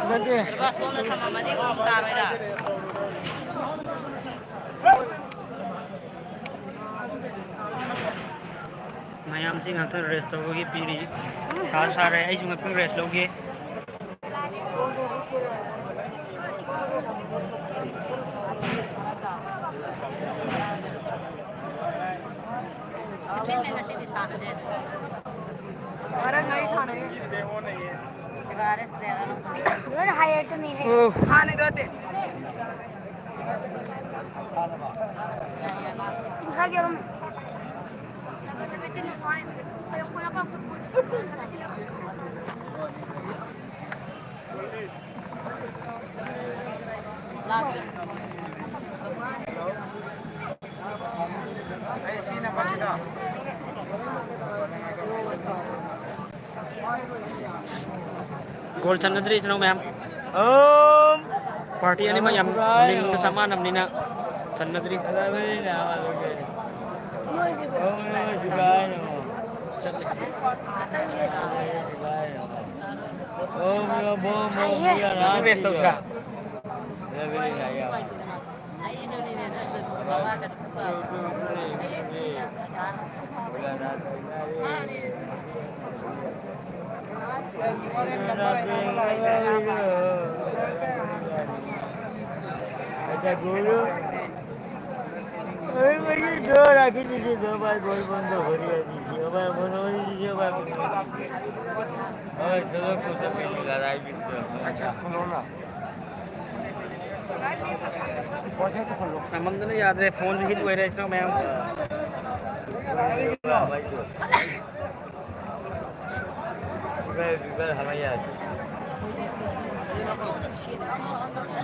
ꯅꯠꯇꯦ꯫ ꯁꯣꯝꯗ ꯊꯝꯃꯝꯃꯗꯤ ꯑꯃꯨꯛ ꯇꯥꯔꯣꯏꯗ꯫ ꯃꯌꯥꯝꯁꯤ ꯉꯥꯛꯇꯪ rest ꯇꯧꯕꯒꯤ ꯄꯤꯔꯤ꯫ ꯁꯥꯁꯨ ꯁꯥꯔꯦ, ꯑꯩꯁꯨ ꯉꯥꯛꯇꯪ rest ꯂꯧꯒꯦ꯫ ꯉꯔꯥꯡ ꯑꯩ ꯁꯥꯟꯅꯩ꯫ ꯂꯣꯏꯅ higher ꯇꯅꯤꯍꯦ꯫ ꯑꯣ꯫ ꯍꯥꯟꯅꯩꯗꯣ ꯅꯠꯇꯦ꯫ ꯀꯨꯟꯊ꯭ꯔꯥꯒꯤ ꯑꯍꯨꯝ꯫ Goal ꯆꯟꯅꯗ꯭ꯔꯤ, ꯏꯆꯤꯟ ꯏꯅꯥꯎ ꯃꯌꯥꯝ꯫ ꯑꯝ꯫ Party ꯑꯅꯤꯃꯛ ꯌꯥꯝ ꯂꯤꯡꯅ ꯆꯞ ꯃꯥꯟꯅꯕꯅꯤꯅ ꯆꯟꯅꯗ꯭ꯔꯤ꯫ ꯆꯠꯂꯦ꯫ Rest ꯇꯧꯁꯤꯔꯥ? अच्छा, खोलो ना। ꯁꯥꯃꯟꯗꯅ ꯌꯥꯗ꯭ꯔꯦ, ꯐꯣꯟꯁꯨ ꯍꯤꯠ ꯑꯣꯏꯔꯦ, ꯏꯆꯤꯟ ꯏꯅꯥꯎ ꯃꯌꯥꯝ꯫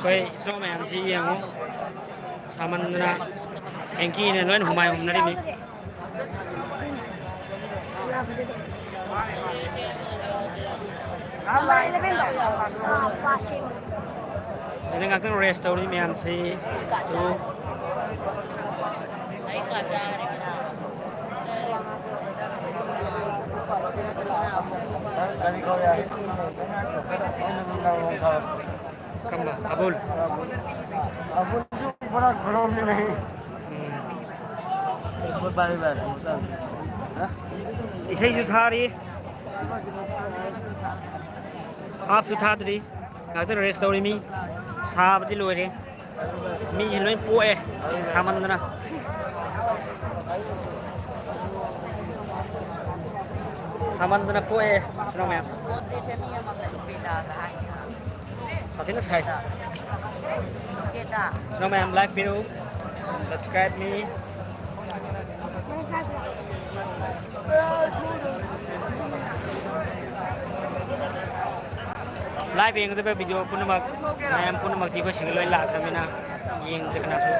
ꯑꯩꯈꯣꯏ ꯏꯆꯤꯟ ꯏꯅꯥꯎ ꯃꯌꯥꯝꯁꯤ ꯌꯦꯡꯉꯨ, ꯁꯥꯃꯟꯗꯅ ꯍꯦꯡꯀꯤꯅ ꯂꯣꯏꯅ ꯍꯨꯃꯥꯏ ꯍꯨꯝꯅꯔꯤꯃꯤ꯫ ꯑꯗ ꯉꯥꯛꯇꯪ ꯔꯦꯁ ꯇꯧꯔꯤ ꯃꯌꯥꯝꯁꯤ꯫ ꯀꯝꯕ? ꯑꯕꯨꯜ? ꯑꯕꯨꯜꯁꯨ ꯄꯨꯔꯥ ꯒ꯭ꯔꯣꯝꯅꯤ ꯃꯍꯤ꯫ ꯎꯝ꯫ ꯏꯁꯩꯁꯨ ꯊꯥꯔꯤ꯫ ꯍꯥꯞꯁꯨ ꯊꯥꯗ꯭ꯔꯤ꯫ ꯉꯥꯛꯇꯪ ꯔꯦꯁ ꯇꯧꯔꯤ ꯃꯤ꯫ ꯁꯥꯕꯗꯤ ꯂꯣꯏꯔꯦ꯫ ꯃꯤꯁꯤ ꯂꯣꯏ ꯄꯣꯛꯑꯦ ꯁꯥꯃꯟꯗꯅ꯫ ꯁꯥꯃꯟꯗꯅ ꯄꯣꯛꯑꯦ ꯏꯆꯤꯟ ꯏꯅꯥꯎ ꯃꯌꯥꯝ꯫ ꯁꯥꯊꯤꯅ ꯁꯥꯏ꯫ ꯏꯆꯤꯟ ꯏꯅꯥꯎ ꯃꯌꯥꯝ ꯂꯥꯏꯛ ꯄꯤꯔꯛꯎ꯫ Subscribe me꯫ Live ꯌꯦꯡꯒꯗꯕ video ꯄꯨꯝꯅꯃꯛ, ꯃꯌꯥꯝ ꯄꯨꯝꯅꯃꯛꯇꯤ ꯑꯩꯈꯣꯏ ꯁꯤꯗ ꯂꯣꯏ ꯂꯥꯛꯈ꯭ꯔꯕꯅꯤꯅ ꯌꯦꯡꯗ꯭ꯔꯦ ꯀꯅꯥꯁꯨ꯫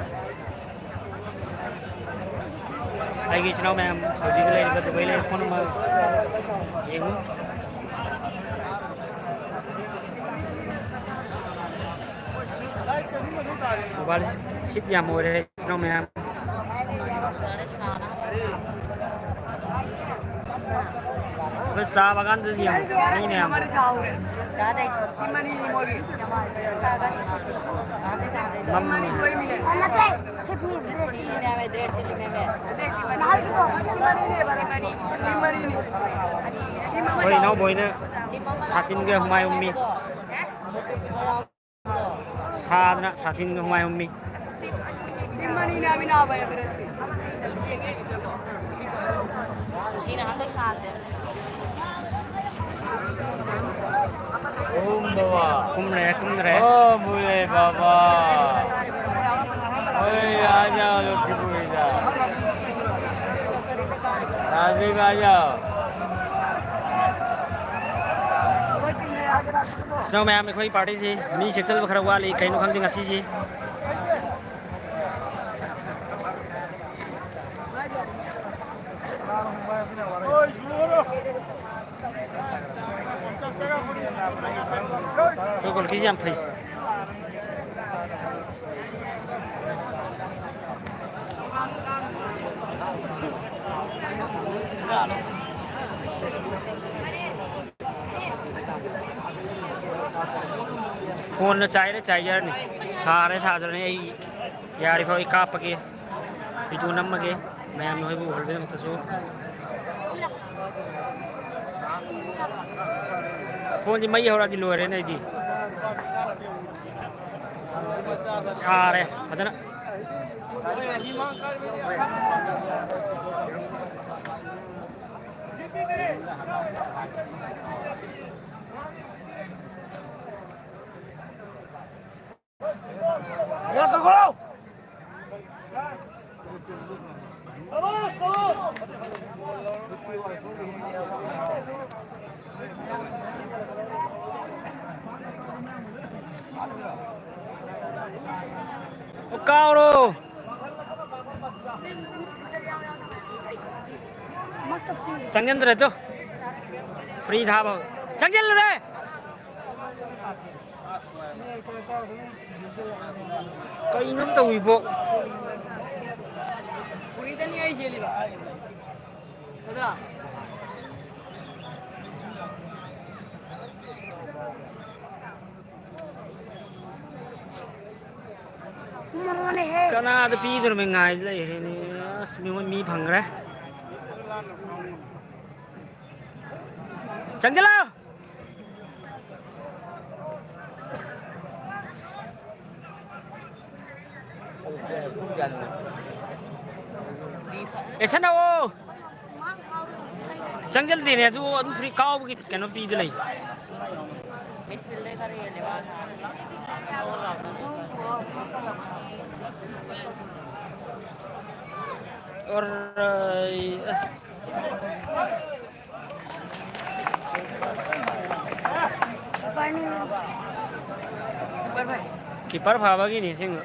ꯑꯩꯒꯤ ꯏꯆꯤꯟ ꯏꯅꯥꯎ ꯃꯌꯥꯝ ꯁꯥꯎꯗꯤꯗ ꯂꯩꯔꯤꯕ, ꯗꯨꯕꯩ ꯂꯩꯔꯤꯕ ꯄꯨꯝꯅꯃꯛ ꯌꯦꯡꯉꯨ꯫ ꯃꯣꯕꯥꯏꯜ ꯁꯤꯠ ꯌꯥꯝ ꯑꯣꯏꯔꯦ ꯏꯆꯤꯟ ꯏꯅꯥꯎ ꯃꯌꯥꯝ꯫ ꯑꯩꯈꯣꯏ ꯆꯥ ꯕꯥꯒꯥꯟꯗ ꯌꯦꯡꯉꯨ, ꯃꯤ ꯃꯌꯥꯝ꯫ ꯃꯝꯃꯦ꯫ ꯑꯩꯈꯣꯏ ꯏꯅꯥꯎꯕꯣꯏꯅ ꯁꯥꯇꯤꯟꯒ ꯍꯨꯃꯥꯏ ꯍꯨꯝꯃꯤ꯫ ꯁꯥꯗꯅ ꯁꯥꯇꯤꯟꯒ ꯍꯨꯃꯥꯏ ꯍꯨꯝꯃꯤ꯫ ꯃꯅꯤꯅꯦ ꯑꯕꯤꯅꯥꯕ ꯑꯦꯚꯔꯦꯁꯀꯤ꯫ ꯁꯤꯅ ꯍꯟꯗꯛ ꯊꯥꯁꯦ꯫ ꯀꯨꯝꯗꯕ꯫ ꯀꯨꯝꯗ꯭ꯔꯦ, ꯀꯨꯝꯗ꯭ꯔꯦ꯫ ꯑꯣ, ꯃꯨꯂꯦ ꯕꯥꯕꯥ꯫ ꯑꯣꯏ, ꯑꯥ ꯖꯥꯎ, ꯂꯛꯈꯤꯄꯨꯔꯗ꯫ ꯅꯥꯖꯤꯝ, ꯑꯥ ꯖꯥꯎ꯫ ꯁꯤꯅ ꯃꯌꯥꯝ ꯑꯩꯈꯣꯏ ꯄꯥꯔꯇꯤꯁꯤ ꯃꯤ ꯆꯦꯛꯁꯤꯟꯕ ꯈꯔ ꯋꯥꯠꯂꯤ, ꯀꯩꯅꯣ ꯈꯪꯗꯦ ꯉꯁꯤꯁꯤ꯫ ꯑꯩꯈꯣꯏ ꯒꯣꯜꯀꯤꯁꯤ ꯌꯥꯝ ꯐꯩ꯫ ꯐꯣꯟꯅ ꯆꯥꯏꯔꯦ ꯆꯥꯏꯖꯔꯅꯤ, ꯁꯥꯔꯦ ꯁꯥꯖꯔꯅꯤ꯫ ꯑꯩ ꯌꯥꯔꯤꯐꯥꯎ ꯑꯩ ꯀꯥꯞꯄꯒꯦ, ꯚꯤꯗꯤꯑꯣ ꯅꯝꯃꯒꯦ, ꯃꯌꯥꯝ ꯅꯣꯏꯕꯨ ꯎꯍꯟꯕꯒꯤꯗꯃꯛꯇꯁꯨ꯫ ꯐꯣꯟꯁꯤ ꯃꯩ ꯍꯧꯔꯛꯑꯗꯤ ꯂꯣꯏꯔꯦꯅꯦ ꯑꯩꯗꯤ꯫ ꯁꯥꯔꯦ ꯐꯖꯅ꯫ ꯀꯥꯎꯔꯣ꯫ ꯆꯪꯁꯤꯟꯗ꯭ꯔꯦ ꯇꯨ꯫ ꯐ꯭ꯔꯤ ꯊꯥꯕ꯫ ꯆꯪꯁꯤꯜꯂꯨꯔꯦ꯫ ꯀꯩꯅꯣꯝ ꯇꯧꯏꯕꯣ꯫ ꯎꯔꯤꯗꯅꯤ ꯑꯩ ꯆꯦꯜꯂꯤꯕ꯫ ꯑꯗ꯫ ꯀꯅꯥꯗ ꯄꯤꯗꯣꯏꯅꯣ ꯉꯥꯏ ꯂꯩꯔꯦꯅꯦ꯫ ꯑꯁ ꯃꯤꯉꯣꯟ ꯃꯤ ꯐꯪꯈ꯭ꯔꯦ꯫ ꯆꯪꯁꯤꯜꯂꯣ꯫ ꯑꯦꯛꯁꯟ ꯇꯧꯑꯣ꯫ ꯆꯪꯁꯤꯜꯗꯦꯅꯦ ꯑꯗꯨ, ꯑꯗꯨꯝ ꯐ꯭ꯔꯤ ꯀꯥꯎꯕꯒꯤ ꯀꯩꯅꯣ ꯄꯤꯗ ꯂꯩ꯫ ꯑꯣꯔ, ꯑ, ꯀꯤꯄꯔ ꯐꯥꯕꯒꯤꯅꯤ ꯑꯁꯦꯡꯕ꯫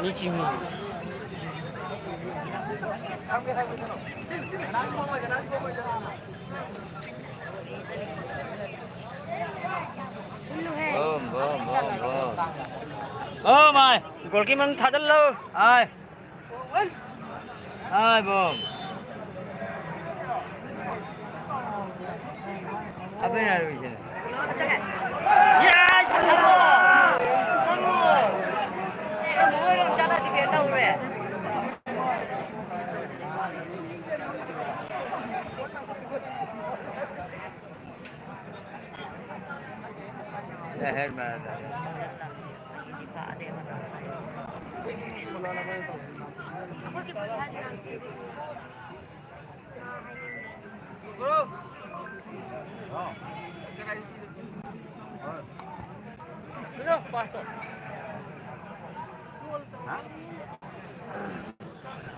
ꯃꯤ ꯆꯤꯡꯉꯤ꯫ ꯕꯣꯝ, ꯕꯣꯝ, ꯕꯣꯝ, ꯕꯣꯝ꯫ ꯑꯣ ꯃꯥꯏ, ꯒꯣꯜꯀꯤ ꯃꯅꯨꯡ ꯊꯥꯖꯤꯜꯂꯣ꯫ ꯍꯥꯏ꯫ ꯍꯥꯏ, ꯕꯣꯝ꯫ ꯍꯥꯞꯄ ꯌꯥꯔꯣꯏꯁꯦ꯫ ꯌꯦꯁ!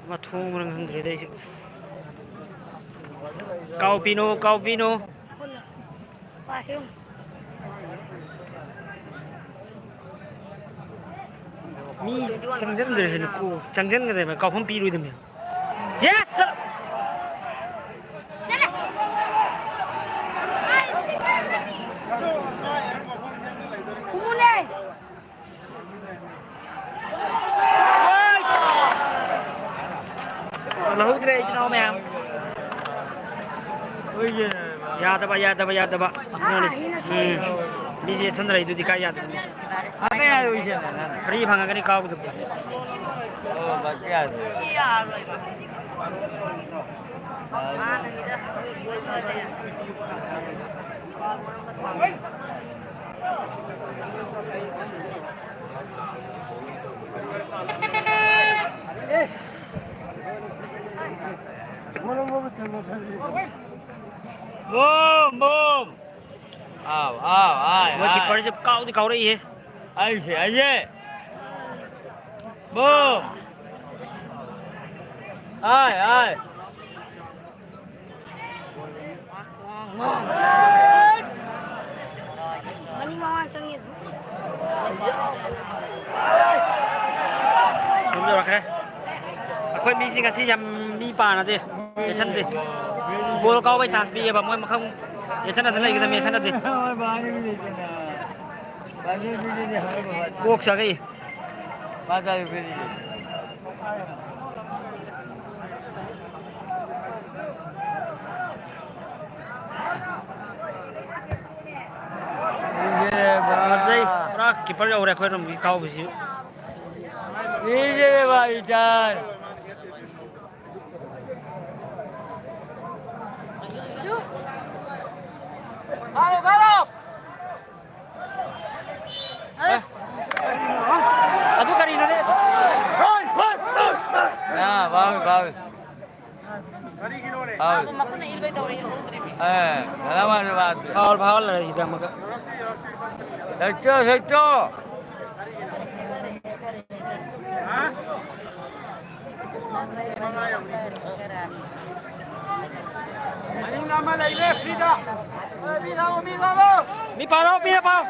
ꯃꯊꯣꯡ ꯃꯔꯝ ꯈꯪꯗ꯭ꯔꯦꯗ ꯑꯩꯁꯨ꯫ ꯀꯥꯎꯕꯤꯅꯨ, ꯀꯥꯎꯕꯤꯅꯨ꯫ ꯃꯤ ꯆꯪꯁꯤꯟꯗ꯭ꯔꯦ ꯍꯥꯏꯅ ꯀꯣ-, ꯆꯪꯁꯤꯟꯒꯗꯕ ꯀꯥꯎꯐꯝ ꯄꯤꯔꯣꯏꯗꯕꯅꯦ꯫ ꯌꯦꯁ! ꯂꯧꯍꯧꯗ꯭ꯔꯦ, ꯏꯆꯤꯟ ꯏꯅꯥꯎ ꯃꯌꯥꯝ꯫ ꯌꯥꯗꯕ, ꯌꯥꯗꯕ, ꯌꯥꯗꯕ꯫ ꯎꯝ꯫ ꯃꯤꯁꯦ ꯌꯦꯠꯁꯟꯅꯔꯛꯏꯗꯨꯗꯤ ꯀꯥꯏ ꯌꯥꯗꯕꯅꯣ? ꯍꯥꯞꯄ ꯌꯥꯔꯣꯏꯁꯦ ꯅꯪ꯫ Free ꯐꯪꯉꯒꯅꯤ ꯀꯥꯎꯒꯗꯕꯗꯣ꯫ ꯑꯣ, ꯕꯥꯇꯤ ꯌꯥꯗ꯭ꯔꯦ꯫ Boom, boom. ꯑꯥꯎ, ꯑꯥꯎ, ꯑꯥꯏ, ꯃꯣꯏ ꯑꯥꯏ꯫ Keeperꯁꯦ ꯀꯥꯎꯗꯤ ꯀꯥꯎꯔꯛꯏꯍꯦ꯫ ꯑꯩꯁꯦ, ꯑꯩꯁꯦ꯫ ꯕꯨꯝ꯫ ꯑꯥꯏ, ꯑꯥꯏ꯫ ꯃꯅꯤꯡ ꯃꯃꯥꯡ ꯆꯪꯉꯤ꯫ ꯁꯨꯝ ꯌꯧꯔꯛꯈ꯭ꯔꯦ꯫ ꯑꯩꯈꯣꯏ ꯃꯤꯁꯤꯡ ꯑꯁꯤ ꯌꯥꯝ ꯃꯤ ꯄꯥꯅꯗꯦ, ꯌꯦꯠꯁꯟꯗꯦ꯫ ꯕꯣꯜ ꯀꯥꯎꯕꯩ chance ꯄꯤꯑꯦꯕ, ꯃꯣꯏ ꯃꯈꯪ ꯌꯦꯠꯁꯟꯅꯗꯅ ꯂꯩꯒꯗꯕꯅꯤ, ꯌꯦꯠꯁꯟꯅꯗꯦ꯫ ꯀꯣꯛ ꯆꯥꯛꯏ꯫ ꯐꯖꯩ꯫ ꯄꯨꯔꯥ keeper ꯌꯧꯔꯦ ꯑꯩꯈꯣꯏ ꯔꯣꯝꯒꯤ ꯀꯥꯎꯕꯁꯤ꯫ ꯑꯗꯨ ꯀꯔꯤꯅꯣꯅꯦ? ꯑꯥ, ꯐꯥꯎꯋꯤ, ꯐꯥꯎꯋꯤ꯫ ꯐꯥꯎꯋꯤ꯫ ꯃꯈꯨꯠꯅ ꯏꯜꯕꯩ ꯇꯧꯔꯤ, ꯎꯍꯧꯗ꯭ꯔꯦꯃꯤ꯫ ꯑꯦ, ꯐꯥꯎꯜ, ꯐꯥꯎꯜ ꯂꯩꯔꯤꯗ ꯑꯃꯒ꯫ ꯁꯩꯇꯣ, ꯁꯩꯇꯣ꯫ ꯃꯅꯤꯡꯗ ꯑꯃ ꯂꯩꯔꯦ, ꯐ꯭ꯔꯤꯗ꯫ ꯃꯤ ꯊꯥꯗꯣꯛꯑꯣ, ꯃꯤ ꯊꯥꯗꯣꯛꯑꯣ꯫ ꯃꯤ ꯄꯥꯔꯣ, ꯃꯤ ꯄꯥꯔꯣ꯫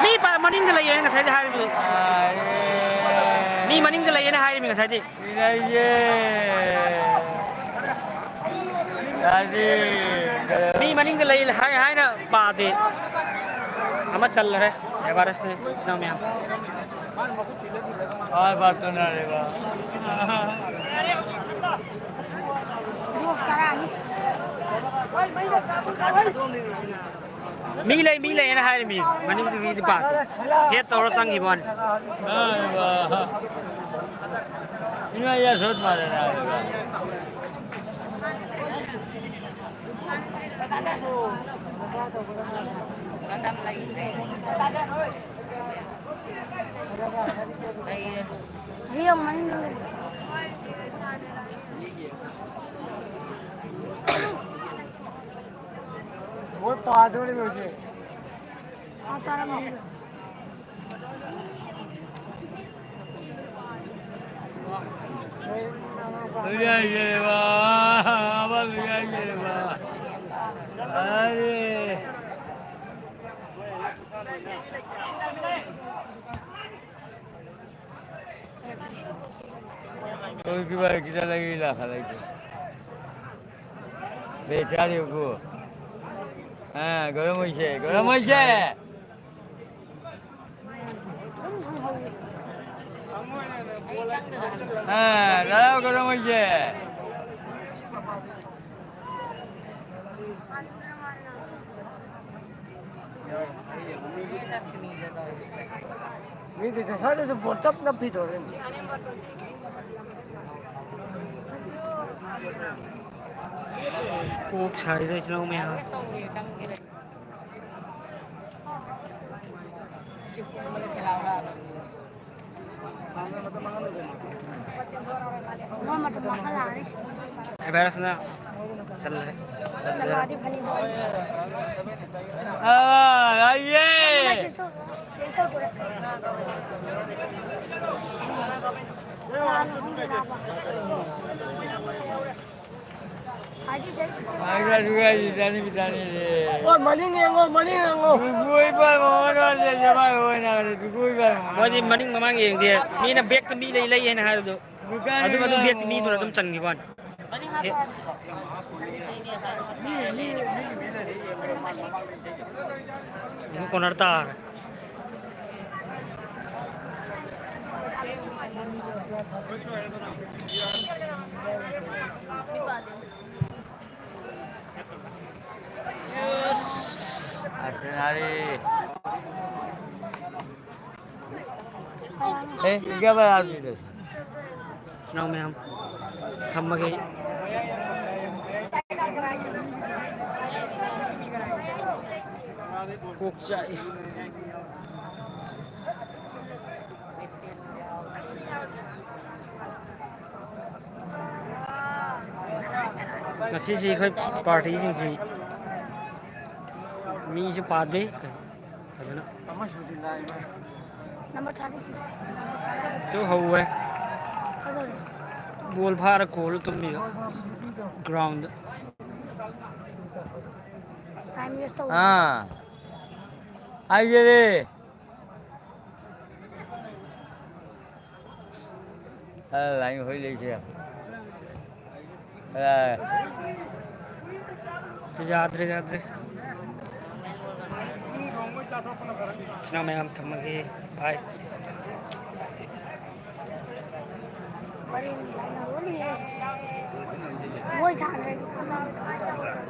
ꯃꯤ ꯄꯥ-, ꯃꯅꯤꯡꯗ ꯂꯩꯌꯦ ꯉꯁꯥꯏꯗꯤ ꯍꯥꯏꯔꯤꯕ꯫ ꯃꯤ ꯃꯅꯤꯡꯗ ꯂꯩꯌꯦꯅ ꯍꯥꯏꯔꯤꯃꯤ ꯉꯁꯥꯏꯗꯤ꯫ ꯏꯅꯩꯌꯦ꯫ ꯇꯥꯗꯦ꯫ ꯃꯤ ꯃꯅꯤꯡꯗ ꯂꯩ ꯍꯥꯏ ꯍꯥꯏꯅ ꯄꯥꯗꯦ꯫ ꯑꯃ ꯆꯜꯂꯔꯦ꯫ ꯑꯦꯚꯥꯔꯦꯁꯅꯦ, ꯏꯆꯤꯟ ꯏꯅꯥꯎ ꯃꯌꯥꯝ꯫ ꯍꯣꯏ, ꯕꯥꯇꯣꯟꯅꯔꯦꯕ꯫ ꯖꯣꯁ ꯀꯔꯥꯅꯤ꯫ ꯃꯤ ꯂꯩ, ꯃꯤ ꯂꯩꯌꯦꯅ ꯍꯥꯏꯔꯤꯃꯤ꯫ ꯃꯅꯤꯡꯒꯤ ꯃꯤꯗꯤ ꯄꯥꯗꯦ꯫ ꯍꯦꯠ ꯇꯧꯔ ꯆꯪꯈꯤꯕ ꯋꯥꯅꯤ꯫ ꯃꯇꯝ ꯂꯩꯇ꯭ꯔꯦ꯫ ꯂꯩꯔꯦ꯫ ꯑꯩ ꯌꯥꯝ ꯃꯅꯤꯡꯗ ꯂꯩ꯫ ꯃꯣꯏ ꯄꯥꯗꯧꯔꯤꯕ ꯍꯧꯖꯤꯛ꯫ ꯃꯥ ꯇꯥꯔꯝꯃꯅꯤꯕ꯫ ꯂꯣꯏ ꯌꯥꯏꯌꯦꯕ, ꯑꯃ ꯂꯣꯏ ꯌꯥꯏꯌꯦꯕ꯫ ꯑꯔꯦ꯫ ꯇꯧꯔꯤꯕ ꯈꯤꯇ ꯂꯩ ꯂꯥꯛꯈꯠꯂꯛꯏ꯫ ꯕꯦ ꯆꯥꯔꯤꯕꯕꯨ꯫ ꯑꯥ, ꯒꯧꯔꯝ ꯍꯣꯏꯁꯦ, ꯒꯧꯔꯝ ꯍꯣꯏꯁꯦ꯫ ꯑꯥ, ꯂꯥꯛꯑꯣ, ꯒꯧꯔꯝ ꯍꯣꯏꯁꯦ꯫ ꯃꯤꯗꯤ ꯉꯁꯥꯏꯗꯁꯨ ꯕꯣꯠ ꯇꯞ ꯅꯞꯄꯤꯗꯣ꯫ ꯀꯣꯛ ꯁꯥꯏꯗ ꯏꯆꯤꯟ ꯏꯅꯥꯎ ꯃꯌꯥꯝ꯫ ꯃꯥ ꯃꯇꯝ ꯃꯥꯡꯍꯜꯂꯛꯑꯅꯤ꯫ ꯑꯦ, ꯚꯥꯏꯔꯁꯅ ꯆꯜꯂꯦ꯫ ꯆꯜꯂꯦ꯫ ꯆꯜꯂꯛꯑꯗꯤ ꯐꯅꯤꯗ꯫ ꯑꯥ, ꯌꯥꯏꯌꯦ꯫ ꯀꯩꯁꯨ ꯀꯩꯅꯣ ꯇꯧꯗꯣꯔꯦ꯫ ꯀꯅꯥꯅꯣ ꯈꯪꯗꯦ ꯅꯥꯕ꯫ ꯃꯣꯏ ꯃꯅꯤꯡ ꯌꯦꯡꯉꯣ, ꯃꯅꯤꯡ ꯌꯦꯡꯉꯣ꯫ ꯃꯣꯏꯗꯤ ꯃꯅꯤꯡ ꯃꯃꯥꯡ ꯌꯦꯡꯗꯦ꯫ ꯃꯤꯅ ꯕꯦꯛꯇ ꯃꯤ ꯂꯩ, ꯂꯩ ꯍꯥꯏꯅ ꯍꯥꯏꯕꯗꯣ꯫ ꯑꯗꯨꯝ, ꯑꯗꯨꯝ ꯕꯦꯛꯇ ꯃꯤꯗꯨꯅ ꯑꯗꯨꯝ ꯆꯟꯈꯤꯕ ꯋꯥꯅꯤ꯫ ꯑꯦ꯫ ꯑꯗꯨꯝ ꯀꯣꯅꯔ ꯇꯥꯔꯦ꯫ अरे। ए, क्या बात है? ꯏꯆꯤꯟ ꯏꯅꯥꯎ ꯃꯌꯥꯝ, ꯊꯝꯃꯒꯦ ꯑꯩ꯫ ꯀꯣꯛ ꯆꯥꯛꯏ꯫ ꯉꯁꯤꯁꯤ ꯑꯩꯈꯣꯏ ꯄꯥꯔꯇꯤꯁꯤꯡꯁꯤ ꯃꯤꯁꯨ ꯄꯥꯗꯦ ꯐꯖꯅ꯫ Number thirty six. ꯇꯨ ꯍꯧꯔꯦ꯫ ꯀꯩꯗꯧꯔꯦ? ꯕꯣꯜ ꯐꯥꯔ ꯀꯣꯜꯂ ꯇꯨꯝꯃꯤꯕ꯫ ꯒ꯭ꯔꯥꯎꯟꯗ꯫ ꯇꯥꯏꯝ ꯋꯦꯁ ꯇꯧꯕ꯫ ꯑꯥ꯫ ꯍꯥꯏꯒꯦꯔꯦ꯫ ꯑ, ꯂꯥꯏꯟ ꯍꯣꯏ ꯂꯩꯁꯦ꯫ ꯑ꯫ ꯌꯥꯗ꯭ꯔꯦ, ꯌꯥꯗ꯭ꯔꯦ꯫ ꯏꯆꯤꯟ ꯏꯅꯥꯎ ꯃꯌꯥꯝ ꯊꯝꯃꯒꯦ꯫ ꯕꯥꯏ꯫ ꯄꯔꯦꯡ ꯂꯥꯏꯟ ꯂꯣꯜꯂꯤꯍꯦ꯫ ꯃꯣꯏ ꯁꯥꯟꯅꯔꯗꯤ ꯈꯪꯉꯔꯣꯏ ꯀꯃꯥꯏꯅ ꯇꯧꯕꯅꯣ꯫